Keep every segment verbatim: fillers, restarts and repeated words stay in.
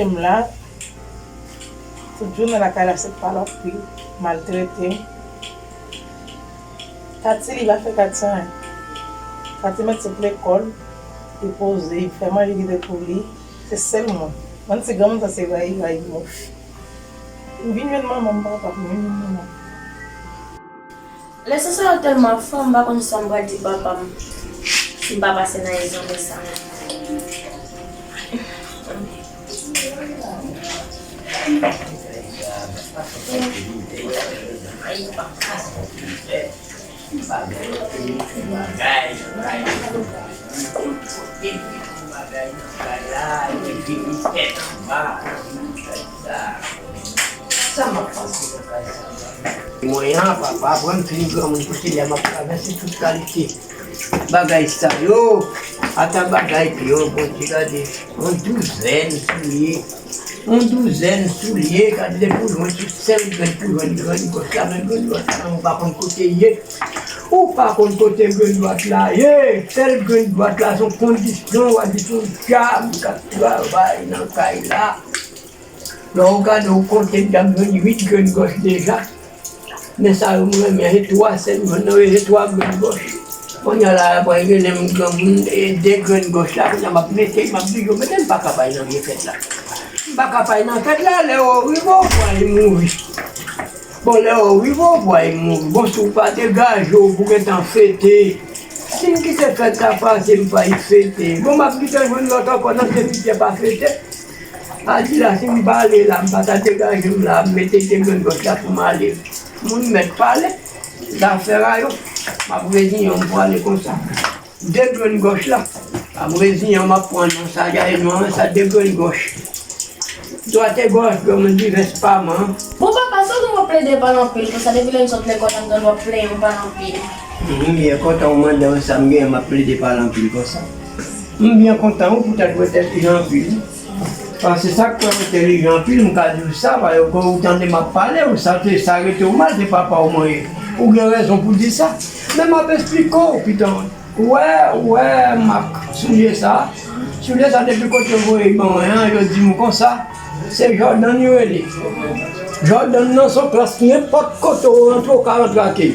M la, tout jounen lakay la se palòt li, maltrete m. Kati li pa fè Kati anyen. Kati met sou lekòl, li poze, li fè manje kite pou li. Se sèl mwen. Mwen ti granmoun sa se rayi, rayi mouch. M vin jwenn manman m, papa, m vin jwenn manman m. Leson sa yo tèlman fò, m pa konn sa m pral di papa m si m pa pase nan egzamen sa. Sa m ap pase nan kay sa. Mwen an, papa, aprann fin granmoun kote lè m ap travèse tout kalite bagay sa yo. Ata bagay pi yo, Bondye gade, yon douzèn soulye. Yon douzèn soulye, gade pou jwenn sou sèl grenn pou jwenn grenn gòch la, men grenn dwat la, ou pa konn kote l ye. Ou pa konn kote grenn dwat la ye. Sèl grenn dwat la, se yon kondisyon, w a di se yon dyab k ap travay nan kay la. Lè w gade, w konte, m jwenn uit grenn gòch deja. Men sa yo m renmen, se twa sèl m jwenn nan yo, se twa grenn gòch. Kounye a la, apre rele m granmoun, e de grenn gòch la, kounye a m ap mete, m ap di yo, mete m pa ka bay nan vye fèt la. M pa ka bay nan fèt la, lè w rive, w pral mouri. Bon, lè w rive, w pral mouri. Bon, si w pa degaje w pou gentan fete, si m kite fèt la pase, m pral fete. Bon, m ap gentan jwenn lòt ankò nan se misye pa fete. A di la, si m pa ale la, m pa ta degaje m la, m mete de grenn gòch la pou m ale. Moun mèt pale, zafè rayon, m ap reziyen m pou ale konsa. De grenn gòch la, m ap reziyen m, m ap pran non sa, gaye non, men sa de grenn gòch. Dwat e gòch, granmoun divès pa man. Bon, papa, sa w gen w ap plede pale anpil konsa, depi lè m sot lekòl la, m tande w ap plenyen w pale anpil. M byen kontan w mande m sa, m gen m ap plede pale anpil konsa. M byen kontan wi poutèt ou entèlijan anpil. Paske sa k fè w entèlijan anpil, m ka di w sa, paske ou tande m ap pale, ou sa te, sa rete w mal, se papa w mwen ye. Ou gen rezon pou di sa. Men m ap esplike w, pitit mwen. Ou wè, ou wè mak soulye sa. Soulye sa depi kote yo voye ban mwen an, yo di m konsa, se Jordan yo rele. Jordan nan se yon klas nenpòt kote ou rantre, ou ka rantre ak li.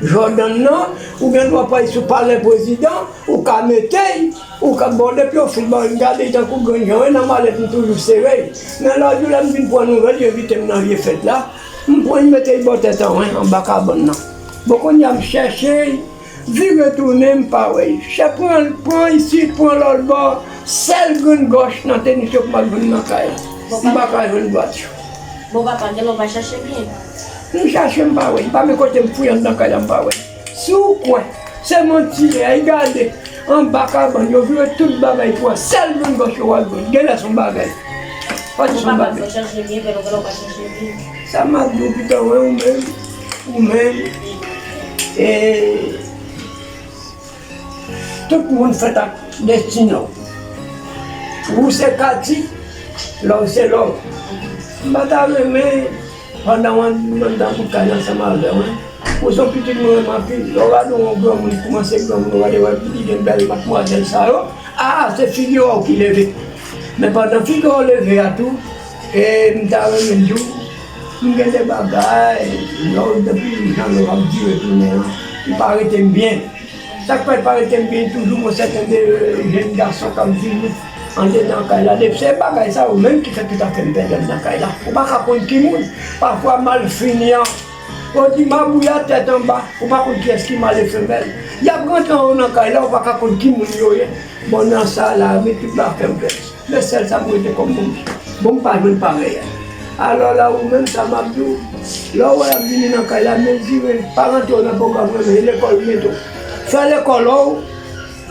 Jordan nan, ou gen dwa pral sou palè prezidan, ou ka mete l, ou ka, bon, depi yo fin ban m, gade l tankou grenn jan, wi, nan malèt m toujou sere l. Men lòt jou la m vin pran nouvèl, yo envite m nan vye fèt la, m pran l, m mete l bò tèt an, wi, anba kabann nan. Bon, kounye a m chèche l, vire tounen, m pa wè l. Chè pran, pran isit, pran lòt bò, sèl grenn gòch nan tenis yo pou m al jwenn nan kay la. M pa ka jwenn dwat yo. Bon, papa, gen lè w pa chache byen. M chache, m pa wè. M pa men kote m fouye anndan kay la, m pa wè. Si w kwè se manti, ay gade, anba kabann, yo vire tout bagay pou wè. Sèl grenn gòch yo w al jwenn. Gen lè se yon bagay. Fò di se yon bagay. Fò chache byen, fè longè w pa chache byen. Sa m ap di w, pitit mwen, ou menm, ou menm, e, tout moun fèt ak destine w. Ou se Kati, lè w se lè w. M pa ta renmen pandan w anndan bout kay la ansanm avè w, wi. Ou se yon pitit mwen renmen anpil. Lè w gade yon granmoun, li kòmanse granmoun, ou gade wè li gen bèl matmwazèl sa yo. A, se figi w ki leve. Men pandan figi w leve a tou, e m ta renmen di w, m gen de bagay, lè w depi jan yo ap dire tounen an, li pa rete m byen. Sa k fè l pa rete m byen toujou, gon sèten de jenn gason k ap vini andedan kay la. Depi se bagay sa yo menm ki fè tout afè m pèdi anndan kay la. Ou pa ka konn ki moun, pafwa malfini an, yo di mabouya tèt anba, ou pa konn kiyès ki mal e femèl. Y ap rantre anwo nan kay la, ou pa ka konn ki moun yo ye. Bon, nan sa la, men tout afè m pèdi. Men sèl sa m rete kòm moun. Bon, m pa jwenn parèy. Alò la, ou menm sa m ap di w, lè w wè y ap vini nan kay la, mezire, pa rantre w nan pwogram mwen, men lekòl mete w. Fè lekòl ou,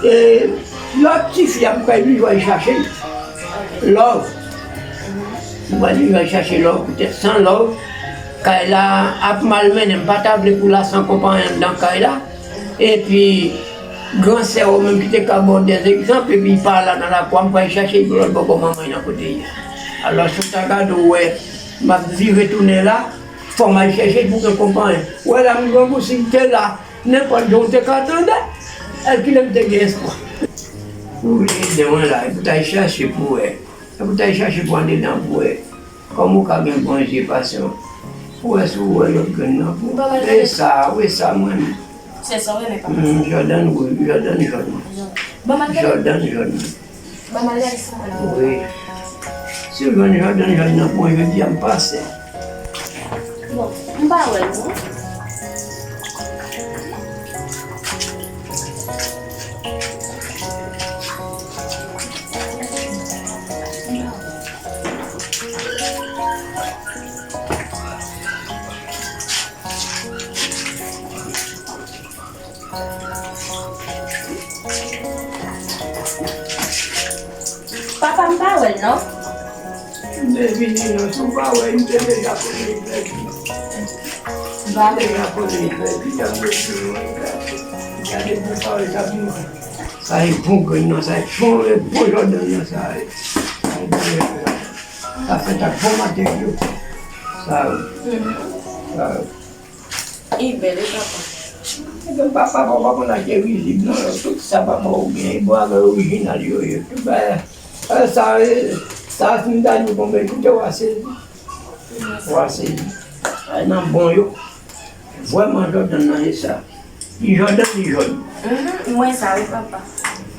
e lòt tifi ap kay li, w al chache l. Love. M pa di w al chache love, poutèt san love, kay la ap mal mennen, m pa ta vle pou l al san konpayi anndan kay la. Epi, gran sè w menm ki te ka ba w dèzegzanp, epi li pa la nan lakou a, m pral chache l lòt bò bò manman l nan kote l ye. Alò, si w ta gade, w wè, m ap vire tounen la, fò m al chèche l pou gen konpayi. W wè la, m grangousi, m te la, nenpòt jan w te ka tande, èl kilè m te gen espwa. Ou vle ede mwen la, epi w t al chache pou w wè. Pou w ta al chache pou andedan pou wè kòman w ka gen bon je pasyan. Pou wè si w wè lòt grenn nan pou. E sa, wi, sa mwen. Se sa w renmen, papa. Mm, Jordan, wi, Jordan, Jordan. Jordan, Jordan. Ban m al gade sa la. Wi. Si w jwenn Jordan, Jordan nan pou mwen jodi a, m pase. Bon, m pa wè l, non. Papa, m pa wè l non. M te vini non, si w pa wè, m te deja konnen li pèdi. M pa wè. M deja konnen li pèdi, jan m te di w, gade pou sa w ta vin wè. Sa e bon grenn nan, sa e bon, e bon Jordan nan, sa e. Sa e bon Jordan nan. Sa fèt ak bon materyo. Sa, sa. Li bèl, wi, papa. Ebyen, papa, papa konn achte rizib, non, tout sa papa ou gen, e bon, avè orijinal yo ye. Tout bagay, e, sa, e, sa, si m ta di w konbyen koute, w a sezi. W a sezi. Ay, nan bon yo. Vrèman, Jordan nan, e sa. Li Jordan, li jòn. Mhm, mwen sa, wi, papa.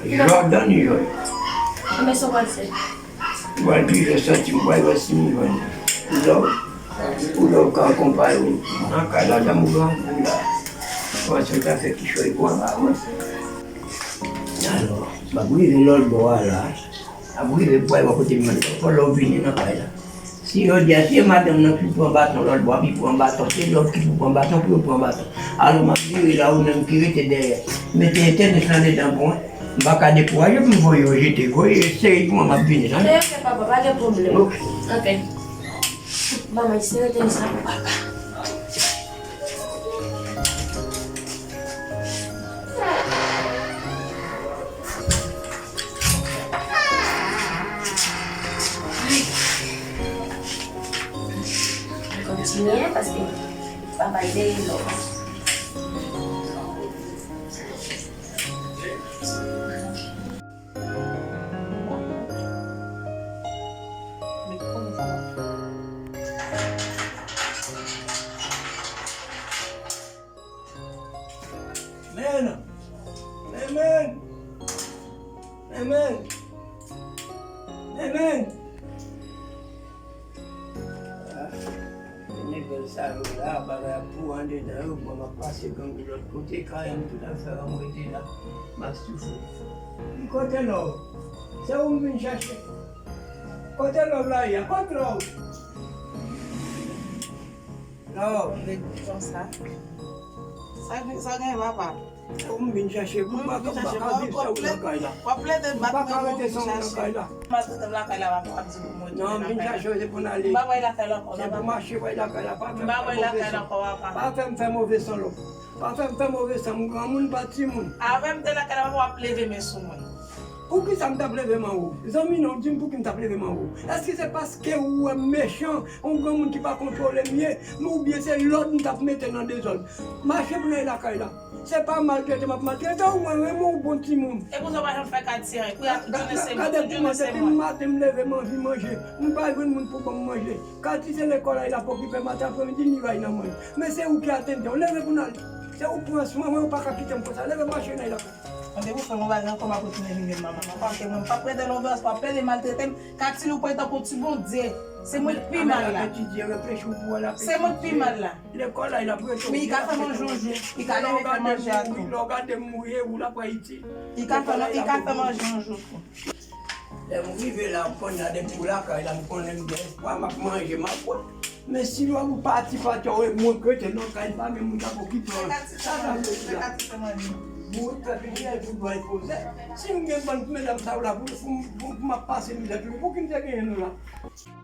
Jordan, li jòn. Mwen sa w pral fè. Mwen pile santi m, mwen wè si m jwenn koulè w, koulè w ka akonpaye w nan kay la, jan m grangou la. Mwen se ta fè kichòy pou anba mwen. Alò, m ap rive lòt bò a la. M ap rive pou al wè kote m mande fò lè w vini nan kay la. Si yo di a, si e madanm nan ki pran baton lòt bò a, pi pran baton, se lòt ki pou pran baton, pou yo pran baton. Alò, m ap vire la, ou menm ki rete dèyè, mete entènès lan dedan pou mwen. M pa ka dekouraje pou m voye yo jete, voye yo sere pou mwen, m ap vini, tande? Ok, ok, papa, pa gen pwoblèm. Ok. Ok. Ban mwen sere entènès lan pou papa. Kontinye, paske papa dèyè lò. Men, men, men, men, men, men. Ah, nèg sa yo la, bagay ap pou andedan yo, bon, m ap pase grangou lòt kote, kay an tout afè an, m rete la, m ap soufri. Kote lò? Se ou m vin chache. Kote lò la ye? Kote lò? Lò. Konsa. Sa gen, sa gen, papa? Ou m vin chache, m pa ka viv san ou lakay la. W ap plede bat mwen pou m chache. M pa ka rete san ou lakay la. M ap rete lakay la, papa, w ap di pou mwen. Non, m vin chache w, se pou n ale. M pa bay lakay la ankò, papa. Se pou mache bay lakay la, pa fè m fè move san. Pa fè m fè move san lòt. Pa fè m fè move san, m granmoun, pa timoun. Avè m te lakay la, papa, w ap leve men sou mwen. Poukisa m t ap leve men anwo? Zanmi, non, di m pouki m t ap leve men anwo. Èske se paske ou wè m mechan, yon granmoun ki pa kontwole m ye, oubyen se lòd m t ap mete nan dezòd? Mache pou n al lakay la. Se pa maltrete m ap maltrete w, mwen renmen w, bon timoun. E pou sa w pa janm fè Kati anyen? Pou y ap toujou se mwen, toujou se mwen. Gade pou mwen, depi maten m leve, m anvi manje. M pa jwenn moun pou ban m manje. Kati se lekòl ay la pou okipe, maten, apremidi, li ay nan mwen. Men se ou ki atende w. Leve pou n al. Se ou pran swen mwen, ou pa ka kite m konsa. Leve mache n al lakay. Mande pou fè m yon bagay ankò, m ap retounen vin jwenn manman m ankò, paske mwen m p ap rete nan yon vyolans, w ap plede maltrete m. Kati, ou pran tankou ti Bondye. Se mwen k pi mal la. Se mwen k pi mal la. Lekòl la, l ap rete. Men li ka fè manje yon jou. Li ka leve fè manje a tou. Lè w gade m, wi, ou la pa itil. Li ka fè, li ka fè manje yon jou tou. Lè m rive la, m konnen depi w lakay la, m konnen m gen espwa, m ap manje, m ap bwè. Men si lò ou pati, pati, ou mwen k rete nan kay, pa gen moun k ap okipe w. Sa sa vle di la? Mwen pèp, mwen gen tout dwa poze. Si m gen bann medam sa yo la, pou, pou, pou, pou m ap pase mizè toujou, pou ki m te genyen nou la?